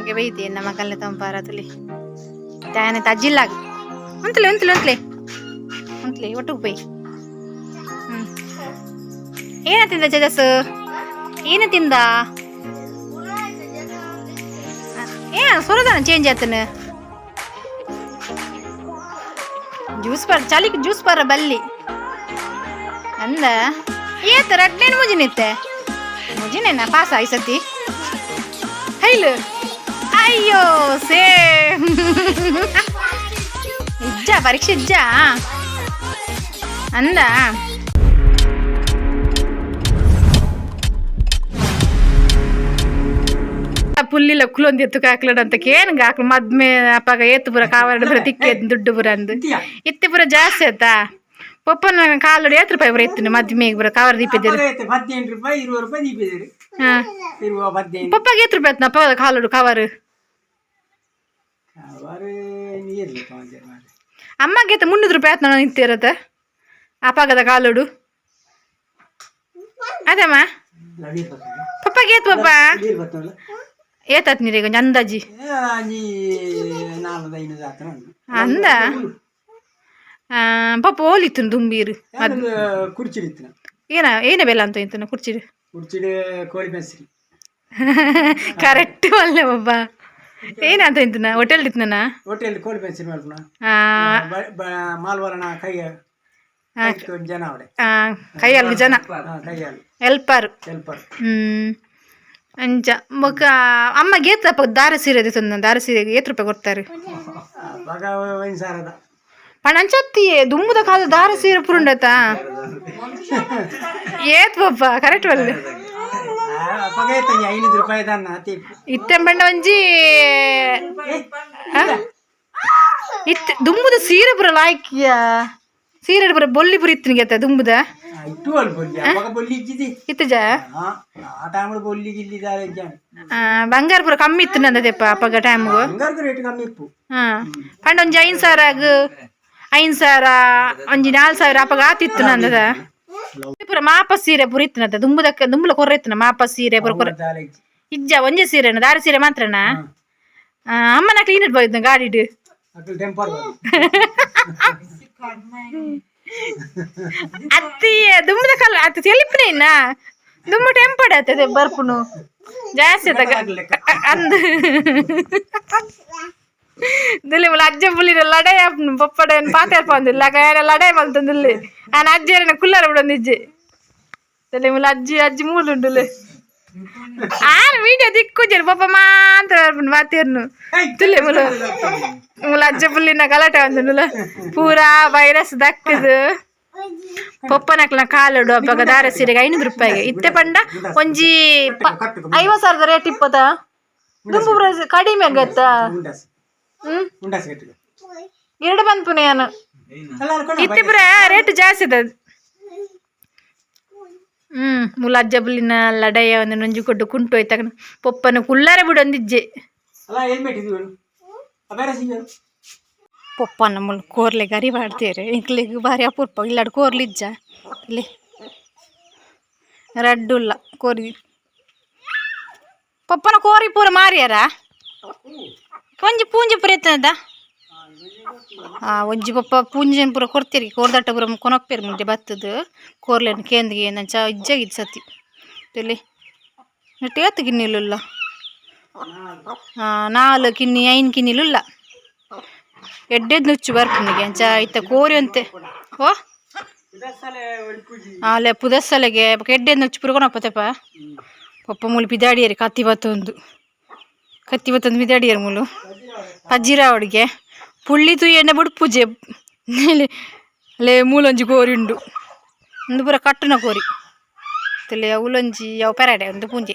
ಹೊಗೆ ಬೈತಿ ನಮ್ಮ ಕಲ್ಲೆ ತಂಪಾರ ತುಲಿ ತಾನೆ ತಜ್ಜಿಲ್ಲಾಗ ಉಂತಲೆ ಉಂತಲೆ ಉಂತಲೆ ಉಂತಲೆ ಒಟ್ಟಿಗೆ ಬೈ. ಹ್ಮ್, ಏನ ತಿಂದ ಚಜಸ್? ಏನ ತಿಂದ? ಏ, ಸೊರದಾನ ಚೇಂಜ್ ಆತನ. ಜ್ಯೂಸ್ ಪರ್ ಚಳಿಕ್ ಜ್ಯೂಸ್ ಪರ ಬಲ್ಲಿ ಅಂದ. ಏತ ರಡ್ಡೇನು ಮುಜಿನಿತ್ತೆ ಮುಜಿನೇನ ಪಾಸ್ ಆಯಿ ಸತಿ ಹೈಲು. ಅಯ್ಯೋ, ಸೇಮ್ ಇಜ್ಜ ಪರೀಕ್ಷೆ ಇಜ್ಜ ಅಂದ. ಪುಲ್ಲಿಲ ಕುಲೊಂದು ಎತ್ತು ಕಾಕ್ಲಡ್ ಅಂತ ಕೇನ್ ಗಾಕ್ಲು ಮದ್ಮೆ ಅಪ್ಪಾಗ ಏತು ಪೂರ ಕಾವರಡು ಪೂರ ತಿಕ್ಕೆ ದುಡ್ಡು ಪೂರ ಅಂದು. ಇತ್ತೆ ಪೂರ ಜಾಸ್ತಿ ಆತಾ. ಪಪ್ಪನ ಕಾಲುಡು ಏತ್ ರೂಪಾಯಿ ಪೂರ ಎತ್ತು ಮದ್ಮೆಗೆ ಪೂರ ಕವರ್ ದೀಪಿದ್ದೀರಿ? 18 ರೂಪಾಯಿ, 20 ರೂಪಾಯಿ ದೀಪಿದ್ದೀರಿ. ಹಾ. 20, 15. ಪಪ್ಪಗೆ ಏತ್ ರೂಪಾಯಿ ಆತ್ನ ಅಪ್ಪ ಕಾಲುಡು ಕವರ್? ಕವರ್ ನೀರ್ಲಿ. ಅಮ್ಮಗೆ ಏತ್ 300 ರೂಪಾಯಿ ಆತ್ನ ನಿಂತಿರತ್ತ ಅಪ್ಪಗದ ಕಾಲುಡು ಅದಮ್ಮ. ಪಪ್ಪಗೆ ಏತ್ ಪಪ್ಪ? ನೀರು ಬರ್ತಲ್ಲ. ಏತಾತ್ ನೀರಿಗೆ ಒಂಜಿ ಅಂದಾಜಿ? ಅಂಜಿ ನಾಲ್ಕು ಐನೂರು ಆತನ. ಅಂದ. ಪಪ್ಪ ಓಲಿತ್ತು ದುಂಬೀರು? ಕುರ್ಚಿಡಿ ಇತ್ತು. ಏನ ಏನ ಬೆಲ್ಲ ಅಂತ ಇಂತನ ಕುರ್ಚಿಡು? ಕುರ್ಚಿಡಿ ಕೋಳಿ ಮೆಸ್ರಿ. ಕರೆಕ್ಟ್ ಅಲ್ಲ ಒಬ್ಬ. ಏನಂತ ಇಂತನ ಹೋಟೆಲ್ ಇತ್ತನ? ಹೋಟೆಲ್ ಕೋಳಿ ಮೆಸ್ರಿ ಮಲ್ಪುನ ಮಾಲ್ವರಣ ಕೈಯ ಒಂದು ಜನ ಅವಡೆ. ಕೈಯಲ್ಲಿ ಜನ. ಕೈಯಲ್ಲಿ. ಹೆಲ್ಪರ್. ಹೆಲ್ಪರ್. ಹ್ಮ್, ಅಂಚ ಬೊಕ್ಕ ಅಮ್ಮಗೆ ಏತಪ್ಪ ದಾರ ಸೀರೆ ತಂದ? ದಾರ ಸೀರೆಗೆ ಏತ್ ರೂಪಾಯಿ ಕೊಡ್ತಾರೆ? ಅವಾಗ 5,000ದ. ಪಣ ಅಂಚತ್ತಿಯೇ ದುಂಬುದ ಕಾಲ ದಾರ ಸೀರೆ ಪುರುಂಡತ ಏತ್ ಪಪ್ಪ? ಕರೆಕ್ಟ್ ಬಲ್ಲೆ. ಅವಾಗ ಏತಂಜಿ 500 ರೂಪಾಯಿ ದಾನ್ನ ಅತಿ. ಇತ್ತೆಂಬಂಡ ಒಂಜಿ ಆ? ಇತ್ತೆ ದುಂಬುದ ಸೀರೆ ಪೂರ ಲಾಯ್ಕಿಯ ಸೀರೆ ಪೂರ ಬೊಲ್ಲಿ ಪೂರ ಇತ್ತು ನಿಗೆ ದುಂಬುದ. ಇಟ್ಟು ಅಲ್ಲಿ ಬೊಲ್ಲಿ, ಅವಾಗ ಬೊಲ್ಲಿ ಇಜ್ಜಿದಿ. ಇತ್ತಜ. ಆ ಟೈಮ್ ಬೊಲ್ಲಿ ಗಿಲ್ಲಿ ದಾರ ಇಜ್ಜಾನ. ಬಂಗಾರ ಪೂರ ಕಮ್ಮಿ ಇತ್ತು ನಂದದೆಪ್ಪ ಅಪ್ಪಗ ಟೈಮ್ಗು. ಬಂಗಾರಕ್ಕೆ ರೇಟ್ ಕಮ್ಮಿ ಇಪ್ಪು. ಹಾ, ಪಂಡ ಒಂಜಿ 5,000, 5,000, ಒಂಜಿ 4,000 ಅಪ್ಪಗ ಆತಿತ್ತು ನಂದದ. ಪೂರ ಮಾಪ ಸೀರೆ ಪೂರ ಇತ್ತು ದುಂಬುದಕ್ಕ. ದುಂಬುಲ ಕೊರ್ರ ಇತ್ತು ಮಾಪ ಸೀರೆ ಪೂರ ಕೊರ್ರ. ದಾರ ಇಜ್ಜಿ. ಇಜ್ಜ, ಒಂಜೆ ಸೀರೆನ ದಾರ ಸೀರೆ ಮಾತ್ರನಾ? ಅಮ್ಮನ ಕ್ಲೀನ್ ಇಡ್ಬೋದು ಗಾಡಿಡ್. ಅಕ್ಕಲ್ ಟೆಂಪರ್. ಅತ್ತಿ ದುಂಬುದ ಕಲ್ಲ ಅತ್ತಿ ತೆಲಿಪುನ ಇನ್ನ ದುಂಬು ಟೆಂಪಡ್ ಆತದೆ ಬರ್ಪುನು ಜಾಸ್ತಿ ಆತ ಅಂದ್ ದಿಲ್ಲಿ ಮುಲ. ಅಜ್ಜ ಪುಲ್ಲಿನ ಲಡೈ ಆಪ್ನು ಪಪ್ಪಡ ಏನು ಪಾತೆ ಪಂದಿಲ್ಲ ಏನ ಲಡೈ ಮಲ್ತಂದಿಲ್ಲಿ. ಆನ ಅಜ್ಜೇರನ ಕುಲ್ಲರ ಬಿಡೊಂದಿಜ್ಜೆ ತಲೆ ಮುಲ. ಅಜ್ಜಿ ಅಜ್ಜಿ ಮೂಲುಂಡುಲೆ ಆನ್ ವೀಡಿಯೋ ದಿಕ್ಕುಜರು ಪಪ್ಪ ಮಾತ್ರ ಬರ್ಪುನು ಮಾತೇರ್ನು ತುಲೆ ಮುಲ. ಮುಲ ಅಜ್ಜ ಪುಲ್ಲಿನ ಗಲಾಟೆ ಒಂದುಲ ಪೂರಾ ವೈರಸ್ ದಕ್ಕದು. ಪಪ್ಪನಕ್ಲ ಕಾಲುಡು ಅಪ್ಪಗ ದಾರ ಸೀರೆಗೆ 500 ರೂಪಾಯಿಗೆ ಇತ್ತೆ ಪಂಡ ಒಂಜಿ 50,000ದ ರೇಟ್ ಇಪ್ಪದ. ದುಂಬು ಪೂರ ಕಡಿಮೆ ಆಗತ್ತಾ? ಉಂಡಾಸ್. ಹ್ಮ್. ಉಂಡಾಸ್ ಕಟ್ಟಿಗೆ. ಎರಡು ಬಂದ್ಪುನ ಯಾನು. ಇತ್ತೆ ಪೂರ ರೇಟ್ ಜಾಸ್ತಿ ಅದ. ಹ್ಮ್, ಮುಲ ಅಜ್ಜ ಬುಲ್ಲಿನ ಲಡಾಯ ಒಂದು ನೊಂಜಿ ಕೊಟ್ಟು ಕುಂಟು ಹೋಯ್ತಾಗ ಪೊಪ್ಪನ ಕುಲ್ಲಾರೆ ಬಿಡೊಂದಿಜ್ಜೆ. ಅಲ್ಲ, ಹೆಲ್ಮೆಟ್ ಇದು ಬೇರೆ ಸಿಗ. ಪೊಪ್ಪನ ಮುಲ್ ಕೋರ್ಲೆ ಗರಿ ಮಾಡ್ತೇರೆ. ಇಂಕ್ಲೆಗ್ ಬಾರಿ ಅಪೂರ್ಪ ಇಲ್ಲಾಡ್ ಕೋರ್ಲಿಜ್ಜ ಇಲ್ಲಿ ರಡ್ಡುಲ್ಲ ಕೋರಿ. ಪಪ್ಪನ ಕೋರಿ ಪೂರ ಮಾರಿಯಾರ? ಒಂಜಿ ಪೂಂಜೆ ಪೂರ ಎತ್ತನದ. ಆ ಒಂಜಿ ಪಪ್ಪ ಪೂಂಜೆನ್ ಪೂರ ಕೊಡ್ತೀರಿ. ಕೋರ್ದಟ್ಟ ಪೂರ ಕೊನೊಪ್ಪೇರು ಮುಂಚೆ ಬತ್ತದು. ಕೋರ್ಲೆನ್ ಕೇಂದ್ಗೆ ಏನಂಚ ಇಜ್ಜಾಗಿದ್ದು ಸತಿ ಇಲ್ಲಿ ನೆಟ್ ಏತ್ ಗಿನ್ನಿಲುಲ್ಲ? ನಾಲ್ ಕಿನ್ನಿ ಐನ್ ಕಿನ್ನಿಲುಲ್ಲ. ಎಡ್ಡೆದ್ ನುಚ್ಚು ಬರ್ಪುನಿಗೆ ಅಂಚ ಇತ್ತ ಕೋರಿ ಅಂತೆ. ಓ ಆಲೆ ಪುದಸ್ಸಲೆಗೆ ಬೊಕ ಎಡ್ಡೆದ್ ನುಚ್ಚು ಪೂರ ಕೊನೊಪ್ಪತೆಪ ಪಪ್ಪ. ಮೂಲು ಪಿದಾಡಿಯರಿ ಕತ್ತಿ ಬತ್ತೊಂದು, ಕತ್ತಿ ಬತ್ತೊಂದು ಪಿದಾಡಿಯರು ಮೂಲು ಪಜ್ಜಿರಾವಡಿಗೆ ಪುಳ್ಳಿ ತುಯ್ಯೆಂಡ ಬುಡ್ಪುಜೆ ಲೇ. ಮೂಲೊಂಜಿ ಕೋರಿ ಉಂಡು. ಉಂದು ಪೂರ ಕಟ್ಟುನ ಕೋರಿ ತುಲೆ. ಅವುಲೊಂಜಿ ಅವು ಪೆರಡೆ. ಒಂದು ಪೂಂಜೆ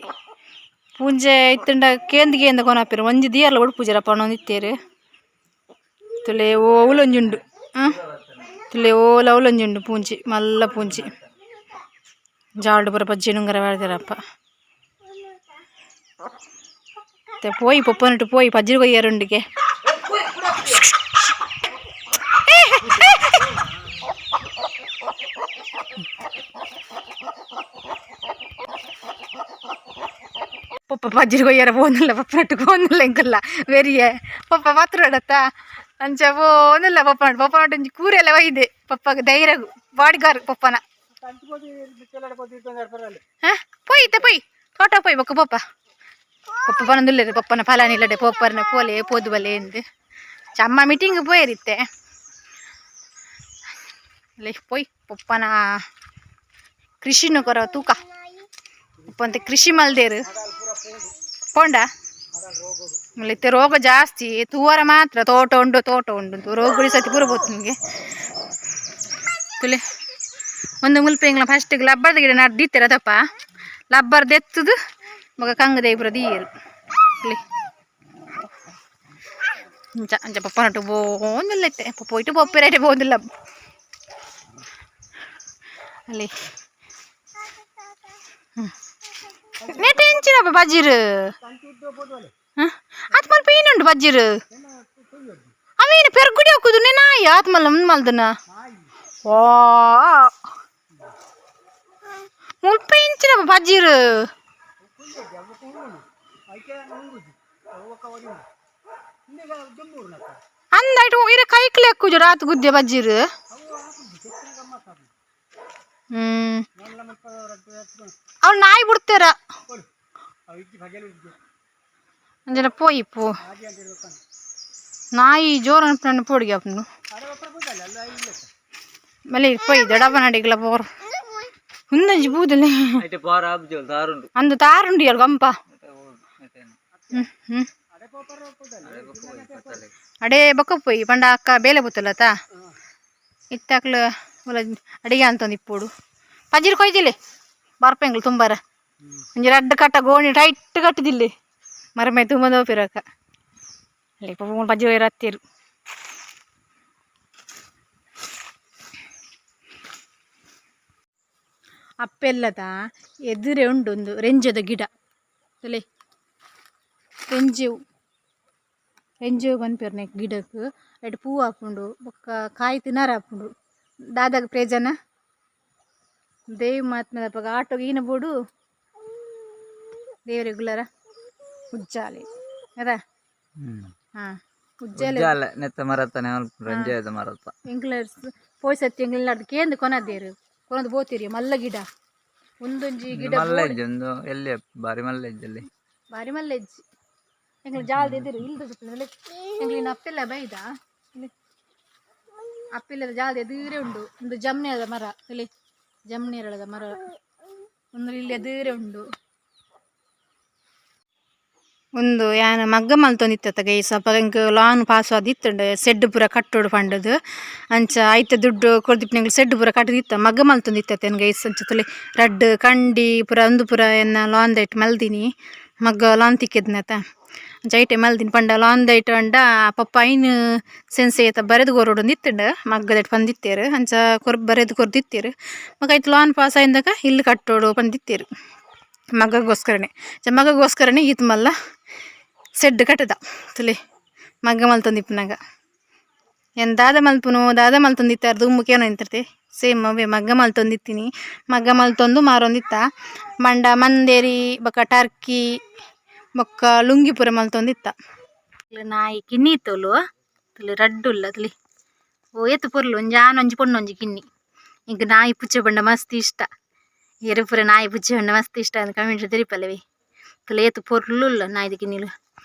ಪೂಂಜೆ ಇತ್ತುಂಡ ಕೇಂದ್ ಕೇಂದ್ ಕೊನಪೆರ್. ಒಂಜಿ ದಿಯರ್ಲ ಬುಡ್ಪುಜೆರಪ್ಪ ಪನೊಂದಿತ್ತೇರು. ತುಲೆ ಓ ಅವುಲೊಂಜಿ ಉಂಡು. ಹಾಂ, ತುಲೆ ಓಲ ಅವುಲೊಂಜಿ ಉಂಡು ಪೂಂಜಿ, ಮಲ್ಲ ಪೂಂಜಿ. ಜಾಲ್ಡ್ ಪೂರ ಪಜ್ಜಿ ನುಂಗರ ಪಾಡ್ದೆರಪ್ಪ. ಪೋಯಿ ಪೊಪ್ಪನಟ್ಟು ಪೋಯಿ ಪಜ್ಜಿರ್ ಕೊಯ್ಯರುಂಡಿಗೆ. ಪಪ್ಪ ಪಜ್ಜಿರಿ ಕೊಯ್ಯರ ಪೋನಿಲ್ಲ ಪಪ್ಪ ನಟ್ಟು ಪೋನಿಲ್ಲ ಎಂಕಲ್ಲ ವೆರಿಯೆ ಪಪ್ಪ ಪತ್ರ ಅಂಚ ಪೋನಿಲ್ಲ ಪಪ್ಪ ನಟ್ಟು ಪಪ್ಪ ನಟ್ಟು ಒಂಜಿ ಕೂರೆಲ್ಲ ಒಯ್ದೆ ಪಪ್ಪಗ ಧೈರ್ಯ ಬಾಡಿಗಾರ್ ಪಪ್ಪನ. ಹಾ ಪೋಯ್ತೆ ಪೋಯ್ ತೋಟ ಪೋಯ್ ಬೊಕ್ಕ ಪಪ್ಪ ಪಪ್ಪ ಪನೊಂದುಲ್ಲೆರ್ ಪಪ್ಪನ ಫಲಾನಿ ಇಲ್ಲಡೆ ಪೋಪರ್ನ ಪೋಲೆ ಪೋದು ಬಲ್ಲೆ ಎಂದ್ ಚಮ್ಮ ಮೀಟಿಂಗ್ ಪೋಯರಿತ್ತೆ ಲೇ ಪೋಯ್ ಪಪ್ಪನ ಕೃಷಿನ ಕೊರ ತೂಕ ಪಪ್ಪಂತೆ ಕೃಷಿ ಮಲ್ದೇರು ಪೋಂಡ ಇತ್ತೆ ರೋಗ ಜಾಸ್ತಿ ತೂವರ ಮಾತ್ರ ತೋಟ ಉಂಡು ತೋಟ ಉಂಡು ರೋಗ ಸತಿ ಪೂರ ಬೋತು ನಿಮಗೆ. ತುಲೆ ಒಂದು ಮುಲ್ಪ ಎಂಗ್ಲ ಫಸ್ಟ್ ಲಬ್ಬರ್ದ ಗಿಡ ನಡ್ದಿತ್ತೆರ ಅದಪ್ಪ ಲಬ್ಬರ್ದ ಎತ್ತದು ಮಗ ಕಂಗದ ಪೂರ ದೀಯರು ಇಲ್ಲಿ ಅಂಚ ಅಂಚ ಪಪ್ಪ ನಟ್ಟು ಬೋಂದಿಲ್ಲ ಇತ್ತೆ ಪಪ್ಪ ಹೋಯ್ತು ಪೊಪ್ಪೆರೈಟೆ ಬೋಂದಿಲ್ಲ ಅಲ್ಲಿ. ನೆಟ್ ಎಂಚಿನಪ್ಪ ಬಜ್ಜಿರು ಆತ್ಮಲ್ ಪೀನುಂಡು ಬಜ್ಜಿರು ಅವೇನು ಪೆರ್ಗುಡಿ ಹೋಗುದು ನಾಯಿ ಆತ್ಮಲ್ಲ ಮಲ್ದನ ಓ ಮುಲ್ಪ ಎಂಚಿನಪ್ಪ ಬಜ್ಜಿರು. ಅಂದಾಯ್ತು ಇರ ಕೈಕ್ಲೆ ಹಾಕುಜು ರಾತ್ ಗುದ್ದೆ ಬಜ್ಜಿರು. ಅವ್ಳು ನಾಯಿ ಬಿಡ್ತಾರ ಅಂಜನ ಪೋಯಿ ಪೋ ನಾಯಿ ಜೋರು ಅನ್ಪು ಪೋಡಿಗೆ ಅಪ್ಪನು ಮಲ್ಲಿ ಪೋಯಿ ದೊಡ್ಡಪ್ಪ ನಡಿಗ್ಲ ಪೋರು ಹುಂದಂಜಿ ಬೂದಲೆ ಅಂದು ತಾರುಂಡಿ ಅಲ್ ಗಂಪ. ಹ್ಮ್ ಹ್ಮ್ ಅಡೇ ಬೊಕ್ಕ ಪೋಯಿ ಪಂಡ ಅಕ್ಕ ಬೇಲೆ ಬತ್ತಲತ ಇತ್ತಾಕ್ಲ ಒಲ ಅಡಿಗೆ ಅಂತಂದು ಇಪ್ಪೋಡು ಪಜಿರ್ ಕೊಯ್ದಿಲ್ಲೆ ಬರ್ಪೆಂಗ್ಲು ತುಂಬಾರ ಒಂಜಿ ರಡ್ಡ್ ಕಟ್ಟ ಗೋಣಿ ಟೈಟ್ ಕಟ್ಟದಿಲ್ಲೆ ಮರಮೆ ತುಂಬ ಪಿರಕ ಅಲ್ಲಿ ಪಪ್ಪ ಪಜ್ಜಿ ರತ್ತೀರು. ಅಪ್ಪೆಲ್ಲದ ಎದುರೇ ಉಂಡು ಒಂದು ರೆಂಜದ ಗಿಡ ತಲೆ ರೆಂಜೆವು ರೆಂಜೆವು ಪನ್ಪೆರ್ ಗಿಡಕ್ಕೆ ಐಟ್ ಪೂ ಆಪುಂಡು ಬೊಕ್ಕ ಕಾಯಿ ತಿನರ ಆಪುಂಡು ದಾದಾಗ ಪ್ರಯೋಜನ ದೇವಿ ಮಹಾತ್ಮೆದಪಗ ಆಟೋಗೆ ಈನ ಬೋಡು ದೇವರೆಗುಲರ ಉಜ್ಜಾಲೆ ಅದ ಹಾಂ ಉಜ್ಜಾಲೆ. ಉಜ್ಜಾಲೆ ನೆತ್ತ ಮರತ್ತನೆ ರಂಜೆದ ಮರತ್ತ. ಎಂಕ್ಲರ್ಸ್ ಪೋಯ್ ಸತ್ಯ ಎಂಕ್ಲೆಲ್ಲ ಕೇಂದ್ ಕೊನದೇರು ಕೊನದು ಬೋತಿರಿ ಮಲ್ಲ ಗಿಡ ಒಂದೊಂಜಿ ಗಿಡ. ಮಲ್ಲ ಇಜ್ಜಿ ಒಂದು ಎಲ್ಲಿ ಬಾರಿ ಮಲ್ಲ ಇಜ್ಜಲ್ಲಿ. ಬಾರಿ ಮಲ್ಲ ಇಜ್ಜಿ ಎಂಕ್ಲ ಜಾಲ್ದ ಎದುರು ಇಲ್ದ ಎಂಕ್ಲಿನ ಅಪ್ಪೆಲ್ಲ ಬೈದ ಇಲ್ಲಿ ಅಪ್ಪೆಲ್ಲದ ಜಾಲ್ದ ಎದುರೇ ಉಂಡು ಒಂದು ಜಮ್ನೇರದ ಮರ ಇಲ್ಲಿ ಜಮ್ನೇರಳದ ಮರ ಒಂದು ಇಲ್ಲಿ ಎದುರೇ ಉಂಡು ಒಂದು ಯಾನ್ ಮಗ್ಗ ಮಲ್ತೊಂದಿತ್ತ ಗೈಸ್. ಅಪಗ ಎಂಕ್ ಲಾನ್ ಪಾಸ್ ಆದಿತ್ತುಂಡು ಸೆಡ್ ಪೂರ ಕಟ್ಟೋಡು ಪಂಡದು ಅಂಚ ಐತ ದುಡ್ಡು ಕೊರ್ದಿಪ್ಪು ಸೆಡ್ ಪೂರ ಕಟ್ಟದಿತ್ತ ಮಗ್ಗ ಮಲ್ತೊಂದಿತ್ತ ಗೈಸ್. ಅಂಚ ತುಲೆ ರಡ್ಡ್ ಕಂಡಿ ಪೂರ ಒಂದು ಪೂರ ಎನ್ನ ಲಾನ್ ದೈಟ್ ಮಲ್ದಿನಿ ಮಗ್ಗ ಲಾನ್ ತಿಕ್ಕಿದ್ನತ ಅಂಚ ಐಟೆ ಮಲ್ದಿನಿ ಪಂಡ ಲಾನ್ ದೈಟ್ ಪಂಡ ಪಪ್ಪ ಐನ್ ಸೆನ್ಸೆ ಏತ ಬರೆದು ಕೊರೊಡೊಂದು ಇತ್ತುಂಡು ಮಗ್ಗದೈಟ್ ಪಂದಿತ್ತೇರು ಅಂಚ ಕೊರ್ ಬರೆದು ಕೊರ್ದಿತ್ತೇರು ಮಗ ಐತ ಲಾನ್ ಪಾಸ್ ಆಯಿಂದಾಗ ಇಲ್ಲಿ ಕಟ್ಟೋಡು ಪಂದಿತ್ತೇರು ಮಗ್ಗಗೋಸ್ಕರನೇ. ಅಂಚ ಮಗ್ಗಗೋಸ್ಕರನೇ ಈತ್ ಮಲ್ಲ ಸೆಡ್ ಕಟ್ಟದ ತುಲೆ ಮಗ್ಗ ಮಲ್ತೊಂದಿಪ್ಪುನಗ ಏನ್ ದಾದ ಮಲ್ಪುನು ದಾದ ಮಲ್ತೊಂದಿತ್ತಾರ ದುಮ್ಮು ಕೇನೋ ಇಂತಿರ್ತೆ ಸೇಮ್ ಅವೇ ಮಗ್ಗ ಮಲ್ತೊಂದಿತ್ತೀನಿ ಮಗ್ಗ ಮಲ್ತೊಂದು ಮಾರೊಂದಿತ್ತ ಮಂಡ ಮಂದೇರಿ ಬೊಕ್ಕ ಟರ್ಕಿ ಬೊಕ್ಕ ಲುಂಗಿ ಪೂರ ಮಲ್ತೊಂದಿತ್ತ. ನಾಯಿ ಕಿನ್ನಿ ಇತ್ತೋಲು ತುಲಿ ರಡ್ಡುಲ್ಲ ತುಲಿ ಓ ಏತ್ ಪೊರ್ಲು ಒಂಜಿ ಆನೊಂಜಿ ಪೊಣ್ಣೊಂಜಿ ಕಿನ್ನಿ. ಎಂಕ್ ನಾಯಿ ಪುಚ್ಚೆ ಪಂಡ ಮಸ್ತ್ ಇಷ್ಟ. ಎರು ಪೂರ ನಾಯಿ ಪುಚ್ಚೆ ಪಂಡ ಮಸ್ತ್ ಇಷ್ಟ ಅಂತ ಕಮೆಂಟ್ ತೆರಿಪಲ್ಲವೆ. ತುಲೆ ಏತ್ ಪೊರ್ಲುಲ್ಲ ನಾಯಿದ ಕಿನ್ನಿಲು.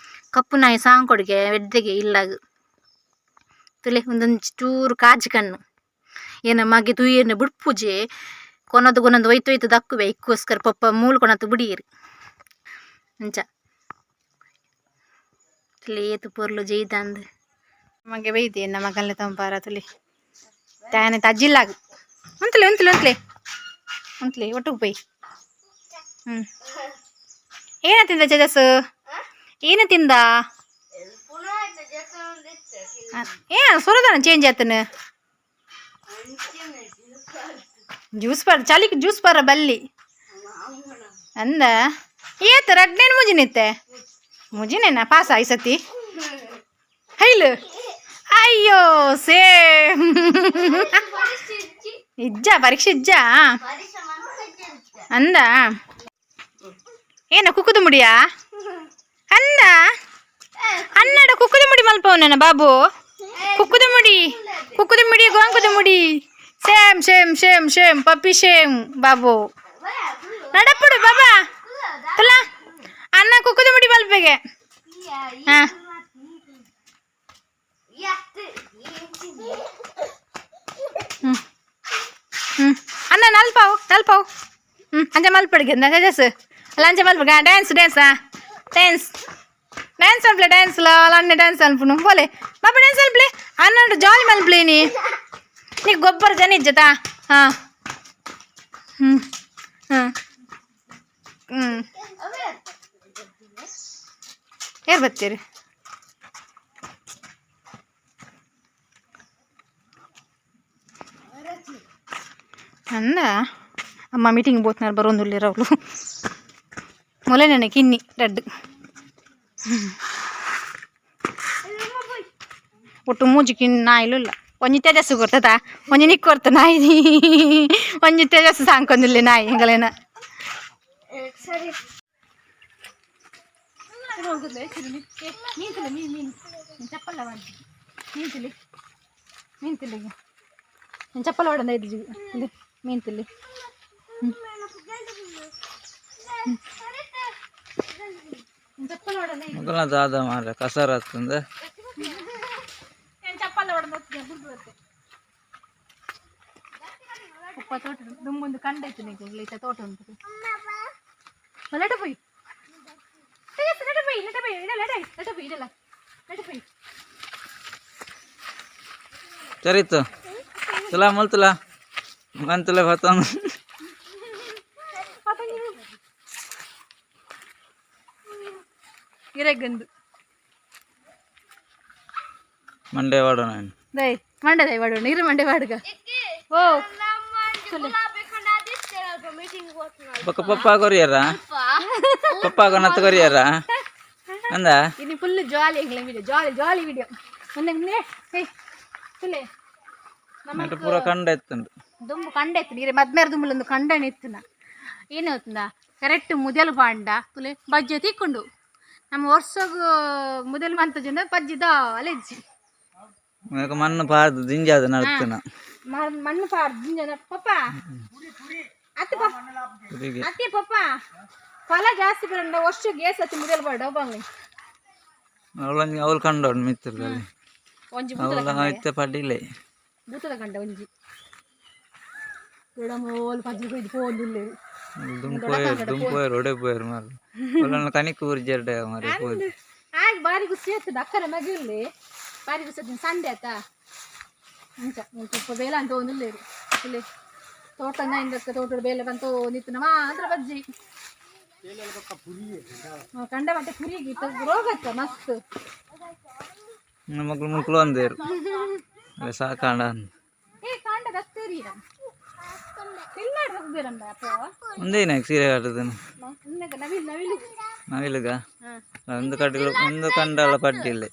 ಕಪ್ಪು ನಾಯಿ ಸಾಂಕೊಡುಗೆ ಎಡ್ದೆಗೆ ಇಲ್ಲಾಗ ತುಲೆ ಒಂದೊಂದು ಚೂರು ಕಾಜಿ ಕಣ್ಣು ಏನ ಮಗೆ ತೂಯೆರ್ನ ಬುಡ್ಪುಜೆ ಕೊನದು ಕೊನೊಂದು ಒಯ್ತು ಒಯ್ತು ದಕ್ಕುವೆ ಇಕ್ಕೋಸ್ಕರ ಪಪ್ಪ ಮೂಲು ಕೊನತು ಬುಡಿಯೆರ್ ಅಂಚ ತುಲೆ ಏತ್ ಪೊರ್ಲು ಜೈದಾಂದ್ ಮಗೆ ಬೈದೆ ಎನ್ನ ಮಗಲ್ನೆ ತಂಪಾರ ತುಲೆ ತಾನೆ ತಜ್ಜಿಲ್ಲಾಗ ಉಂತಲೆ ಉಂತಲೆ ಉಂತಲೆ ಉಂತಲೆ ಒಟ್ಟುಗ್ ಪೋಯ್. ಹ್ಞೂ ಏನ ತಿಂದ ಚಜಸ್? ಏನು ತಿಂದ? ಏ ಸೊರದಾನ ಚೇಂಜ್ ಆತನ ಜ್ಯೂಸ್ ಪರ್ ಚಳಿಕ್ ಜ್ಯೂಸ್ ಪರ ಬಲ್ಲಿ ಅಂದ ಏತ ರಡ್ನೇನು ಮುಜಿನಿತ್ತೆ ಮುಜಿನೇನಾ ಪಾಸ್ ಆಯ್ ಸತಿ ಹೈಲು ಅಯ್ಯೋ ಸೇಮ್ ಇಜ್ಜ ಪರೀಕ್ಷೆ ಇಜ್ಜ ಅಂದ ಏನ ಕುಕ್ಕುದು ಮುಡಿಯಾ. ಅನ್ನ ಅನ್ನಡ ಕುಕ್ಕುದ ಮುಡಿ ಮಲ್ಪವನ ಬಾಬು. ಕುಕ್ಕುದ ಮುಡಿ, ಕುಕ್ಕುದ ಮುಡಿ, ಗೋಂಕುದ ಮುಡಿ. Same same same same puppy same Babu. ನಡಪುಡು ಬಾಬಾ ತುಲ ಅನ್ನ ಕುಕ್ಕುದ ಮುಡಿ ಮಲ್ಪೆಗೆ. ಹಾ ಹ್ಮ್ ಹ್ಮ್ ಅನ್ನ ನಲ್ಪಾವು ನಲ್ಪಾವು. ಅಂಚ ಮಲ್ಪಡಿಗೆ ತೇಜಸ್ ಅಲ್ಲ, ಅಂಚ ಮಲ್ಪ. ಡ್ಯಾನ್ಸ್ ಡ್ಯಾನ್ಸ್, ಡ್ಯಾನ್ಸ್ ಡ್ಯಾನ್ಸ್ ಮಲ್ಪ್ಲೆ. ಡ್ಯಾನ್ಸ್ ಲ ಅಲ್ಲ, ಡ್ಯಾನ್ಸ್ ಅನ್ಪುನು ಬೋಲೆ ಬಾಬಾ. ಡ್ಯಾನ್ಸ್ ಮಲ್ಪ್ಲೆ ಅನ್ನ, ಜಾಲಿ ಮಲ್ಪ್ಲೆ. ನೀ ನೀ ಗೊಬ್ಬರ ಜನ ಇಜ್ಜತಾ. ಹಾಂ ಹ್ಞೂ ಹಾಂ ಹ್ಞೂ ಯಾರು ಬರ್ತೀರಿ? ಅಂದ ಅಮ್ಮ ಮೀಟಿಂಗ್ ಬೋತ್ನಾರು ಬರೋಂದುಲ್ಲೇರ ಅವಳು. ಮೊಲೆ ಕಿನ್ನಿ ರಡ್ಡು ಒಟ್ಟು ಮೂಜಿ ಕಿನ್ನಿ ನಾಯಿಲು ಇಲ್ಲ. ಒಂಜಿ ತೇಜಸ್ಸು ಕೊರ್ತದ, ಒಂಜಿ ನಿಕ್ ಕೊರ್ತ ನಾಯಿ, ಒಂಜಿ ತೇಜಸ್ಸು ಸಾಂಕೊಂದಿಲ್ಲ ನಾಯಿ ಎಂಗಲೇನ. ಸರಿ. ಮೀನ್ ಮೀನ್ ಮೀನ್ ಚಪ್ಪಲ್ಲ ಮೀನ್ ತಿಲ್ಲಿ ಮೀನ್ ತಿಲ್ಲಿ నేను చెప్పలు వాడండి ఐదు మీన్ తిల్లి. చెప్పలు వాడండి. ಮೊದಲ ದಾದ ಮಾರ ಕಸರ ಆಗ್ತದೆ. నేను చెప్పాలి వాడండి గుర్తు. ಉಪ್ಪ ತೋಟ ದುಂಬೊಂದು ಕಂಡ ಇತ್ತು నీకు ಈತ ತೋಟ ಉಂಟು. ಲಟ ಪೋಯಿ ಲಟ ಪೋಯಿ ಲಟ ಪೋಯಿ ಇಡಲ್ಲ ಲಟ ಪೋಯಿ ಇಡಲ್ಲ ಲಟ ಪೋಯಿ. ಚರಿತು ತುಲಾ ಮುಲ್ತುಲ ಮಂತುಲ ಬತ್ತೊಂದು. ಇರೆಗಂದು. ಮಂಡೆ ವಾಡ ನಾನು. ದೈ ಮಂಡೆ ದೈ ವಾಡು ನೀರು ಮಂಡೆ ವಾಡುಗ ಓ. ಬೊಕ್ಕ ಪಪ್ಪ ಕೊರಿಯರ, ಪಪ್ಪ ನತ್ತು ಕೊರಿಯರ ಅಂದ. ಇದು ಫುಲ್ ಜಾಲಿ ಎಂಗ್ಲ ವಿಡಿಯೋ, ಜಾಲಿ ಜಾಲಿ ವಿಡಿಯೋ ಒಂದಂಗೆ. ಏಯ್ ತುಲೆ. ನಟ್ಟು ಪೂರ ಕಂಡ ಇತ್ತುಂಡು. ದುಂಬು ಕಂಡ ಇತ್ತು ನೀರೆ ಮದ್ಮೇರ ದುಂಬುಲೊಂದು ಕಂಡನೆ ಇತ್ತುನ. ಏನು ಗೊತ್ತುಂದ, ಕರೆಕ್ಟ್ ಮುದೆಲು ಪಾಂಡ ತುಲೆ ಬಜ್ಜೆ ತಿಕ್ಕೊಂಡು ನಮ್ಮ ವರ್ಷಗು ಮುದೆಲು ಮಂತ ಜನ ಬಜ್ಜಿ ದಾಲೆಜ್ಜಿ. ಮೇಕ ಮಣ್ಣು ಪಾರ್ದು ದಿಂಜಾದ ನಡ್ತನ. ಮಣ್ಣು ಪಾರ್ದು ಜನ ಪಪ್ಪ ಅತ್ತೆ ಪಪ್ಪ. ಪುರಿಗೆ. ಅತ್ತೆ ಪಪ್ಪ ಫಲ ಜಾಸ್ತಿ ಬರಂಡ ವರ್ಷಕ್ಕೆ ಏಸ್ ಅತ್ತಿ ಮುದೆಲು ಪಾಡ ಬಂಗ್ಲಿ. ಅವಳೊಂದು ಅವಳು ಕಂಡೋಡು ಮಿತ್ರದಲ್ಲಿ. ಒಂಜಿ ಭೂತದ. ಅವಳ ಇತ್ತೆ ಪಡ್ಡಿಲೆ. ಭೂತದ ಕಂಡ ಒಂಜಿ ಎಡಮೋಲ್ ಪಜ್ಜಿ ಕೊಯ್ದು ಪೋಂದುಲ್ಲೆ. ದುಂಪೋಯರ್ ದುಂಪೋಯರ್ ಒಡೆ ಪೋಯರ್ ಮಾರ ಅವಳನ್ನ ಕನಿಕ್ ಊರು ಜರ್ಡೆ ಮಾರೆ ಪೋದು. ಆಗ ಬಾರಿ ಖುಷಿ ಆಗ್ತದೆ ಅಕ್ಕನ ಮಗಿಲ್ಲಿ ಬಾರಿ ಖುಷಿ ಆಗ್ತದೆ. ಸಂಡೆ ಆತ ಅಂಚ ಸ್ವಲ್ಪ ಬೇಲ ಅಂತ ಒಂದಿಲ್ಲ ಇಲ್ಲಿ ತೋಟ ಇಂದಕ್ಕೆ ತೋಟದ ಬೇಲೆ ಬಂತು ನಿತ್ತು ಮಾತ್ರ ಬಜ್ಜಿ. ಕಂಡ ಬಟ್ಟೆ ಪುರಿಗೆ ರೋಗ ಆತ ಮಸ್ತ್. ನನ್ನ ಮಗಳು ಮುಕ್ಳು ಒಂದೇರು ಅಲ್ಲ ಸಾಕಾಂಡ. ಏ ಕಾಂಡ ದತ್ತೇರಿ ತಿನ್ನಾಡ ಹೋಗ್ಬೇರಂಬ ಅಪ್ಪ. ಒಂದೇನ ಸೀರೆ ಕಟ್ಟದನು. ನವಿಲು ನವಿಲು. ನಾವಿಲ್ಲಗ. ಹಾ. ಒಂದು ಕಡ್ಲು ಒಂದು ಕಂಡಳ ಪಡ್ಡಿಲ್ಲ.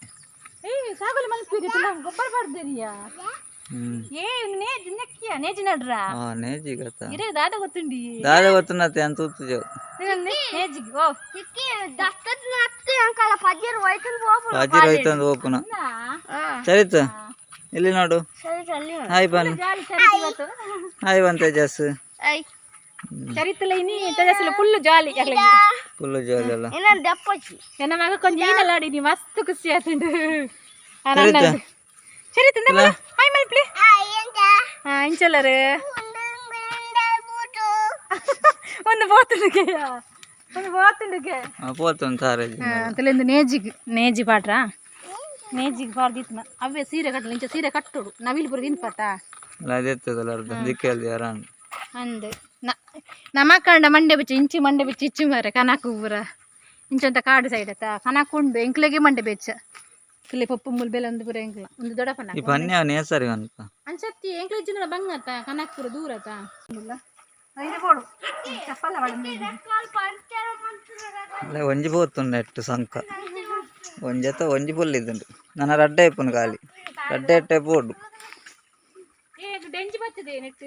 ಏ ಸಾಗುಲಿ ಮಲ್ಪೀರಿ ತುಲ ಗೊಬ್ಬರ ಪಡ್ದೇರಿಯಾ. ಏ ನೇಜ್ ನೆಕ್ಕಿಯ ನೇಜಿ ನಡ್ರಾ. ಹಾ ನೇಜಿಗತ್ತ. ಇರೇ ದಾದ ಗೊತ್ತುಂಡಿ. ದಾದ ಗೊತ್ತುನ್ನತ್ತೆ ಅಂತ ತೂತು. ನೇಜಿಗೆ ಓ. ಬಾಜಿ ಹೋಯ್ತಂದು ಓಪನ. ಚರಿತ ಇಲ್ಲಿ ನೋಡು, ಹಾಯ್ ಬನ್. ಜಾಲಿ ಚರಿತ್ ಇವತ್ತು. ಹಾಯ್ ಬನ್ ತೇಜಸ್. ಚರಿತಲ ಇನಿ ತೇಜಸ್ಲ ಫುಲ್ ಜಾಲಿ. ಫುಲ್ ಜಾಲಿ ಅಲ್ಲ. ಎನ್ನ ಮಗ ಕೊಂಚ ಈನಲ್ಲ ಆಡಿನಿ ಮಸ್ತ್ ಖುಷಿ ಆತುಂಡು. ಚರಿತ. ಚರಿತ ಹಾಯ್ ಮಲ್ಪ್ಲಿ. ಹಾ ಇಂಚಲ್ಲರು ಒಂದು ಬೋತುಂಡುಗೆ ಒಂದು ಬೋತುಂಡುಗೆ. ಪೋತೊಂದು ಸಾರೆ. ತಲೆಂದು ನೇಜಿಗ್ ನೇಜಿ ಪಾಟ್ರಾ ನೇಜಿಗೆ ಪಾಡ್ದಿತ್ನ ಅವೇ ಸೀರೆ ಕಟ್ಟಲು ಇಂಚ ಸೀರೆ ಕಟ್ಟೋಡು ನವಿಲು ಪೂರ ತಿನ್ಪತ್ತ. ಅಲ್ಲ ಅದಿರ್ತದಲ್ಲ ಅರ್ಧ ದಿಕ್ಕಲ್ಲಿ ಯಾರಾನ್. ಅಂದ್ ನಮ್ಮ ಕಂಡ ಮಂಡೆ ಬಿಚ್ಚು ಇಂಚಿ ಮಂಡೆ ಬಿಚ್ಚು ಇಚ್ಚು ಮಾರೆ ಕನಕು ಪೂರ ಇಂಚಂತ ಕಾಡು ಸೈಡ್ ಅತ್ತ ಕನಕು ಉಂಡು ಎಂಕ್ಲೆಗೆ ಮಂಡೆ ಬೆಚ್ಚ ಕಿಲೆ ಪಪ್ಪು ಮುಲ್ ಬೆಲೆ ಒಂದು ಪೂರ ಎಂಕ್ಲ ಒಂದು ದೊಡ್ಡಪ್ಪನ. ಈ ಪನ್ಯ ನೇಸರಿ ಅನ್ಪ. ಅಂಚತ್ತಿ ಎಂಕ್ಲೆ ಇಜ್ಜಿನ ಬಂಗತ್ತ ಕನಕ್ ಪೂರ ದೂರ ಅತ್ತ ಇಲ್ಲ ಐದು ಬೋಡು ಚಪ್ಪಲ್ಲ ಅಲ್ಲ ಒಂಜಿ ಪೋತುಂಡು ನೆಟ್ಟು ಸಂಕ ಒಂಜತ್ತ ಒಂಜಿ ಪುಲ್ಲಿದ್ದುಂಡು ನನ್ನ ರಡ್ಡೆ ಇಪ್ಪುನು ಖಾಲಿ ರಡ್ಡೆ ಎಟ್ಟೆ ಪೋಡು. ಏ ಡೆಂಜಿ ಬರ್ತದೆ ನೆಟ್.